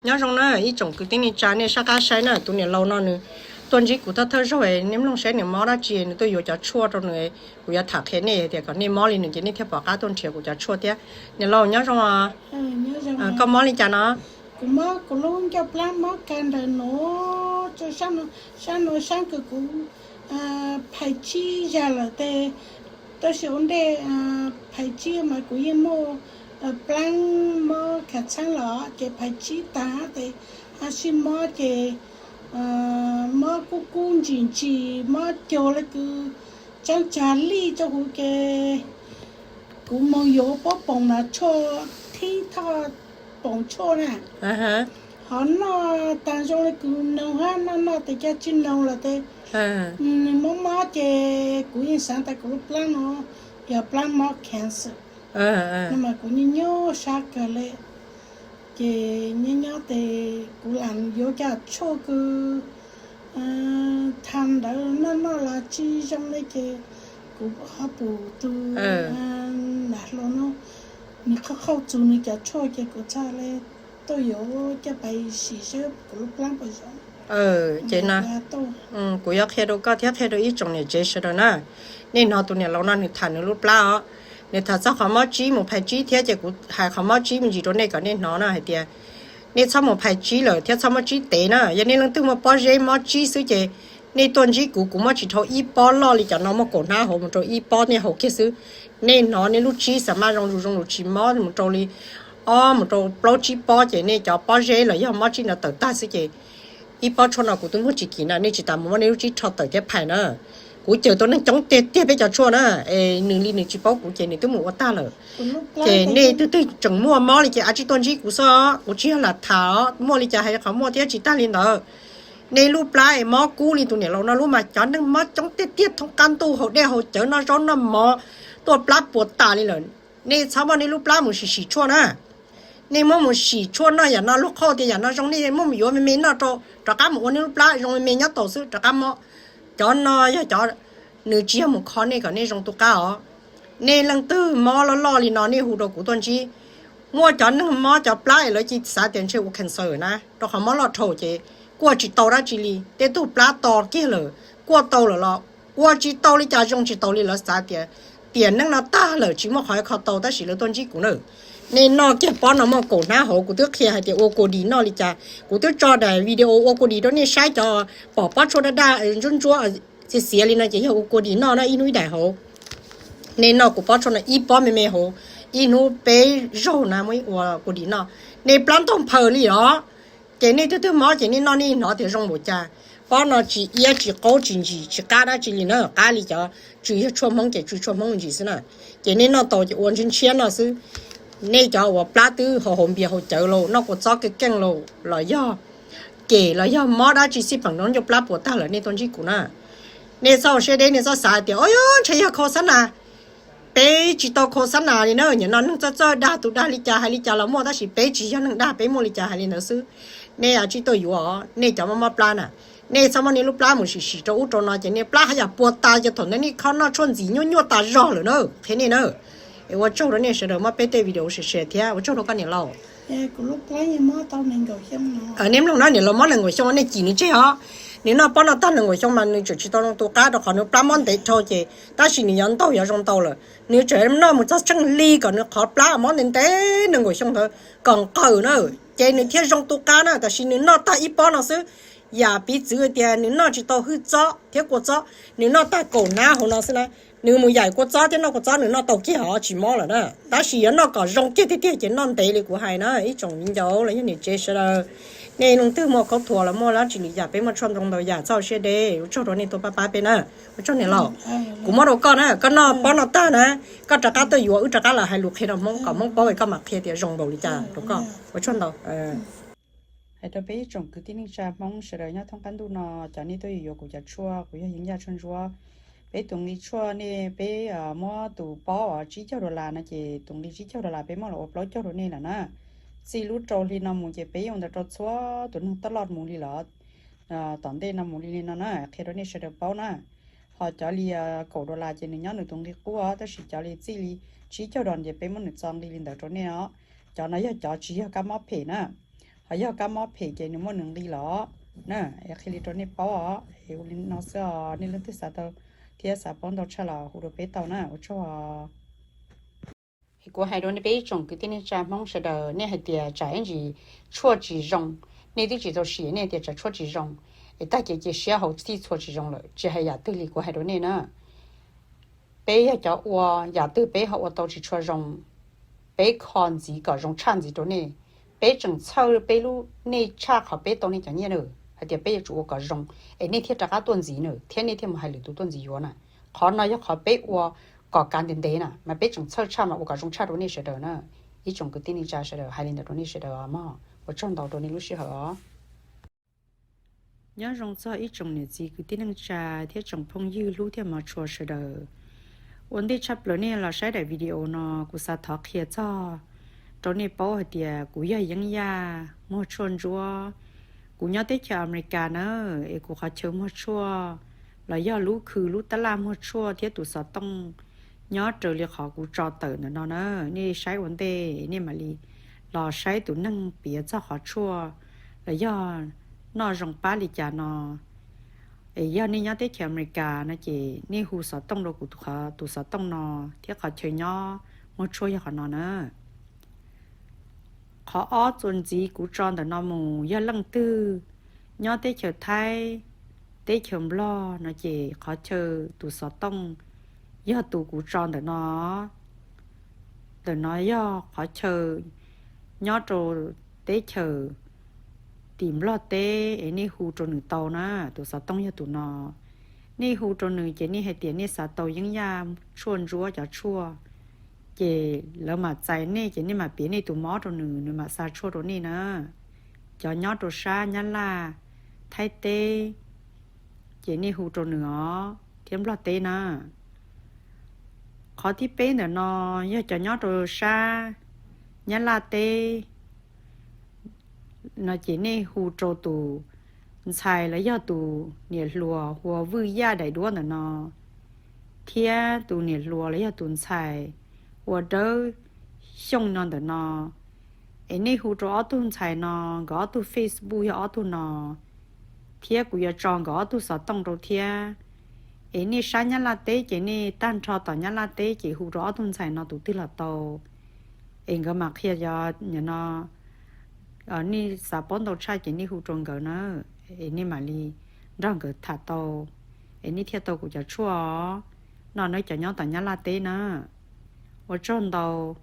Nyob zoo na ib tsoom kwv tij neej tsa, nej sab qab saib na, tus niam laus no nws tuaj ntsib kuv thawj thawj zaug, nej mloog saib nws mob dab tsi, nws tuaj yuav cov tshuaj rau nws. Kuv yuav tham qhia nej tias kom nej mob li nws ces nej thiaj pom qab tuaj nrhiav kuv cov tshuaj thiab. Niam laus nyob zoo, koj mob li cas no? Kuv mob kuv lub ncauj plab mob kawg ntawm no, sab no sab kws kuv phais tsib zag lawm tes, tab sis ua ntej phais tsib mas kuv yeej muaj plab mob khav txheeb los ces phais tsib tag tes ha sib mob ces mob kub kub ntsim ntsim mob cuag li kws tsaab tsag lij rau huv ces kuv moog yuav puab poom nas tshuaj, thib thoj poom tshuaj na, ho noj tas zoo li kws noog hab noj noj tes ca tsi noog lawm tes nws mob mob ces kuv yeej xaav tas kuv lub plab no yog plab mob cancer no mas kuv nyuaj nyuaj sab kawg le. Ces nyob nyob tes kuv lam yuav cov tshuaj kws thav ntawd noj noj los tsi zoo le ces kuv ho pum tug nam hluas no nws qhauj qhauj txug nws cov tshuaj ces kuv txhaj le tuaj yuav coj pais sim saib kuv lub plab puas zoo. Ces no kuv yuav qhia rau koj thiab qhia rau ib tsoom niam tsev sawv daws na. Nej hnov tus niam laus no nws tham nws lub plab os, nws tham txog qhov mob tsib mus phais tsib thiab ces kuv hais qhov mob tsib me ntsis rau nej kom nej hnov na hais tias nej txhob mus phais tsib lawm thiab txhob mob tsib tev na. Yog nej leej twg muaj pob zeb mob tsib xwb ces nej tuaj ntsib kuv, kuv muab tsis dhau ib pob loj li cov no muaj kaum hnab hauv mus rau ib pob nej haus kiag xwb. Nej hnov nej lub tsib xa maj zoo zus zoo zus tsis mob mus rau li ob mus rau plaub tsib pob ces nej cov pob zeb los yog mob tsib no tawm tag xwb ces ib pob tshuaj no kuv twb muag tsis kim na, nej tsis tas mus muab nej lub tsib rho tawm thiab phais na. Kuv cawm tau neeg coob tiag tiag peb cov tshuaj na, es nws li nws tsis paub kuv ces nws twb mus ua tag lawm. Ces nej twg twg tseem muaj mob li ces a tsij tuaj ntsib kuv xwb, kuv tsis yog lam tham, muaj li cas hais qhov muaj thiab tsis tag li ntawd. Nej lub plab es mob kub li tus niam laus no lub mas cov neeg mob coob tiag tiag thoob qab ntuj haus dej haus cawv noj zaub noj mov tuaj plab puas tas li lawm. Nej txhob muab nej lub plab mus sim sim tshuaj na. Nej muab mus sim tshuaj noj yam no luag qhauj tias yam no zoo nej muab mus yuav me me noj rau rov qab mus ua nej lub plab zoo me me nyob tau xwb rov qab mob. Cov no yog cov, nws tsis yog mus kho nej kom nej zoo tu qab os. Nej leej twg mob loj loj li no nej hu rau kuv tuaj ntsib. Muaj cov neeg mob cov plab es lawv cia xav tias ntshe ua cancer na, rau qhov mob loj dhau ces kuaj tsis tau dab tsi li. Tej tug plab to kiag lawm, kuaj tau lawm los ua tsis tau li cas zoo tsis taus li, lawv xav tias tiam neej no tag lawm tsis muaj qhov kho tau tab sis lawv tuaj ntsib kuv na. Nej noj kiag pob no muaj kaum hnab hauv, kuv twb qhia hais tias ua kua dis noj li cas, kuv twb tso daim video ua kua dis rau nej saib cov pom pob tshuaj daj daj ntsuab ntsuab xiav xiav li no ces yog ua kua dis noj na ib hnub ib daim hauv. Nej noj kuv pob tshuaj no ib pob me me hauv, ib hnub peb zaug na muab ua kua dis noj, nej plab ntaug nphaws li os. Ces nej twg twg mob ces nej noj nej hnov tias zoo npaum cas. Pob no tsis iab tsis qaub tsis ntsim tsis qab dab tsi li na, qab li cov tsw yog tshuaj Hmoob ces tsw tshuaj Hmoob ntsis xwb na. Ces nej noj tau ces ua ntshiab ntshiab noj xwb. Nej cov uas plab twb haus haus npias haus cawv lauj, noj kua txob keej keej lauj, los yog kem los yog mob dab tsi xij peem no ncauj plab puas tag lawm nej tuaj ntsib kuv na. Nej txhob ua siab deb, nej txhob xav tias o yog ntshe yog khau xab nas. Peb tsis tau khau xab nas li na, nim no neeg txawj txawj dag tus dag li cas hais li cas los muaj tab sis peb tsis yog neeg dag, peb muaj li cas hais li ntawd xwb. Nej a tsij tuaj yuav, nej cov mob mob plab na, nej txhob muab nej lub plab mus sim sim rau ub rau no ces nej plab haj yam puas tas ces thaum ntawd nej kho noj tshuaj ntxim nyuaj nyuaj tas zog lawm na, qhia nej na. Es ua tsaug rau nej sawv daws muab peb tej video share share thiab ua tsaug rau koj niam laus. Nej mloog na, niam laus mob nees nkaum xyoo nej cim nws tseg os. Nws noj pob no tag nees nkaum xyoo mas nws tseem tsis tau zoo tu qab rau qhov nws plab mob ntev dhau ces tab sis nws yuav ntaug yuav zoo ntau lawm. Nws tseem noj mus txog tsheej hli kom nws qhov plab mob ntev ntev nees nkaum xyoo ntawd kom nqawm na, ces nws thiaj zoo tu qab na. Tab sis nws noj tag ib pob no xwb, yam piv txwv tias nws noj tsis tau hwj txob thiab kua txob, nws noj tag kaum hnab hauv no xwb na. Nws mus yaim kua txob thiab noj kua txob nws noj tau kiag os tsis mob lawm na. Tab sis yuav noj kom zoo kiag tiag tiag ces noj ntev li kuv hais na ib tsoom viv ncaus los yog niam tsev sawv daws. Nej leej twg muaj khaub thuas los muaj dab tsi lwm yam peb muaj tshuaj ntoo ntau yam txhob ua siab deb, ua tsaug rau nej tuaj pab pab peb na. Ua tsaug niam laus. Kuv muab rau koj na, koj noj pob no tag na, koj rov qab tuaj yuav wb rov qab los hais lus qhia rau Hmoob kom Hmoob paub es koj mam qhia tias zoo npaum li cas rau koj. Ua tsaug ntau. Hais rau peb ib tsoom kwv tij neej tsa Hmoob sawv daws nyob thoob qab ntuj no, cov nej tuaj yuav kuv cov tshuaj, kuv yog Yeeb Yaj Tshuaj Ntsuab. Peb tus nqi tshuaj nej peb muab tus pob uas tsib caug dollar no ces tus nqi tsib caug dollar peb muab los ua plaub caug rau nej lawm na. Txij lub rau hli no mus ces peb yeej ua ntawd rau txhua tus neeg taj loj mus li lawm. Tom ntej no mus li li no na, qhia rau nej sawv daws paub na. Ho cov li kaum dollar ces nws nyob nws tus nqi qub os, tab sis cov li txij li tsib caug dollar ces peb muab nws txo nqi li ntawd rau nej os. Cov no yog cov tsis yog kab mob phem na. Ho yog kab mob phem ces nws muaj nws nqi los na. Es qhia li rau nej paub os, es ua li no xwb os, nej leej twg xav tau thiab xav paub ntau tshaj los hu rau peb tau na, ua tsaug. Es kuv hais rau nej peb ib tsoom kwv tij neej tsa Hmoob sawv daws, nej hais tias tsam ib ntsis tshuaj tsis zoo, nej twb tsis tau sim nej tias tsam tshuaj tsis zoo, es tag kev cia siab hauv txhij txhua tsis zoo lawm, tsis hais yam twg li kuv hais rau nej na. Peb yog cov ua, yam twg peb ho ua tau tsis tshua zoo, peb kho ntxiv kom zoo tshaj ntxiv rau nej. Peb tseem txhawj peb lub nej tshaj qhov peb tau nej cov nyiaj na, hais tias peb yuav tsum ua kom zoo, es nej thiaj rov qab tuaj ntxiv na, thiab nej thiaj mus hais lwm tus tuaj ntxiv yuav na. Qhov no yog qhov peb ua kom kav ntev ntev na, mas peb tseem txhawj tshaj mas ua kom zoo tshaj rau nej sawv daws na. Ib tsoom kwv tij neej tsa sawv daws, hais li ntawd rau nej sawv daws os mog, ua tsaug ntau rau nej lub sij hawm os. Nyob zoo txog ib tsoom niam txiv kwv tij neej tsa thiab tsoom phooj ywg hlub thiab hmov tshua sawv daws. Ua ntej tshaj plaws nej los saib daim video no, kuv xav thov qhia txog rau nej paub hais tias kuv yog Yeeb Yaj muag tshuaj ntsuab. Kuv nyob teb chaws Amelikas na, es kuv qhov chaw muag tshuaj los yog lub khw lub tab laj muag tshuaj thiab tus xov tooj nyob raws li qhov kuv tso tawm ntawm no na. Nej saib ua ntej nej mam li los saib tus neeg piav txog qhov tshuaj los yog noj zoo pab li cas no. Es yog nej nyob teb chaws Amelikas no ces nej hu xov tooj rau kuv tus xov tooj no thiab qhov chaw nyob muag tshuaj yog qhov no na. Qhov ob txuas ntxiv kuv tso ntawm no mus yog leej twg nyob teb chaws Thaib, teb chaws Nplog no ces qhov chaw tus xov tooj yog tus kuv tso ntawm no. Ntawm no yog qhov chaw nyob rau teb chaws tim Nplog teb es nej hu rau nws tau na, tus xov tooj yog tus no. Nej hu rau nws ces nej hais tias nej xav tau Yeeb Yaj tshuaj ntsuab cov tshuaj, ces lawv mam txais nej ces nej mam piav nej tus mob rau nws, nws mam xa tshuaj rau nej na. Cov nyob rau sab Nyab Laj, Thaib teb, ces nej hu rau nws os, thiab Nplog teb na. Qhov thib peb ntawm no yog cov nyob rau sab Nyab Laj teb no ces nej hu rau tus ntxhais los yog tus niam hluas hu ua Vwj Yaj daim duab ntawm no, thiab tus niam hluas los yog tus ntxhais hu ua Dawb Xyooj no ntawm no. Es nej hu rau ob tug ntxhais no, nkawd ob tug Facebook yog ob tug no, thiab kuv yuav tso nkawd ob tug xov tooj rau thiab. Es nej sab Nyab Laj teb ces nej tag nrho tom Nyab Laj teb ces hu rau ob tug ntxhais no tus twg los tau. Es nkawd mam qhia, yog no nej xav paub ntau tshaj ces nej hu rau nkawd na, es nej mam li nrog nkawd tham tau, es nej thiaj tau kuv cov tshuaj os. No nawb cov nyob tom Nyab Laj teb na. Ua tsaug ntau.